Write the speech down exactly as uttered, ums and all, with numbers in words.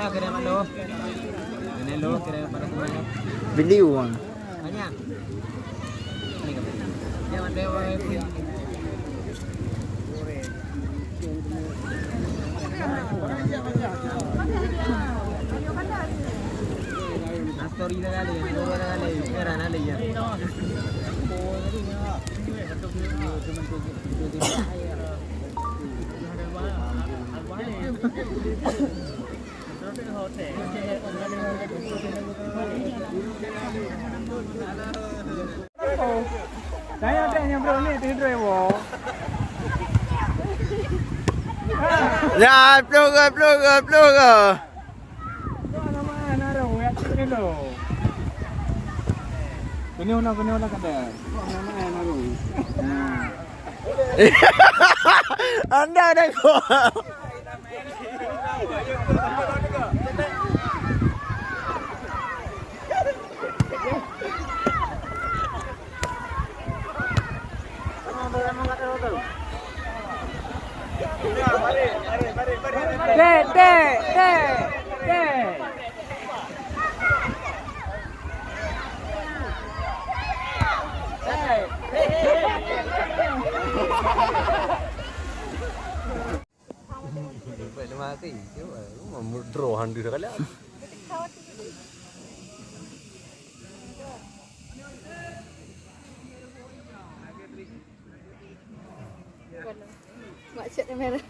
Kira malu. Ini lo, kira pada semuanya. Beli uang. Banyak. Ini kan. Dia ada uang. Story dah kali, dah kali, sekarang ada ya. Ya, pluh ke, pluh ke, pluh ke. Kena, kena, kena kada. Anda ada kok. Dek, dek, dek, dek. Mati. Cuba, mudroh handu sekali. Mak cek kamera.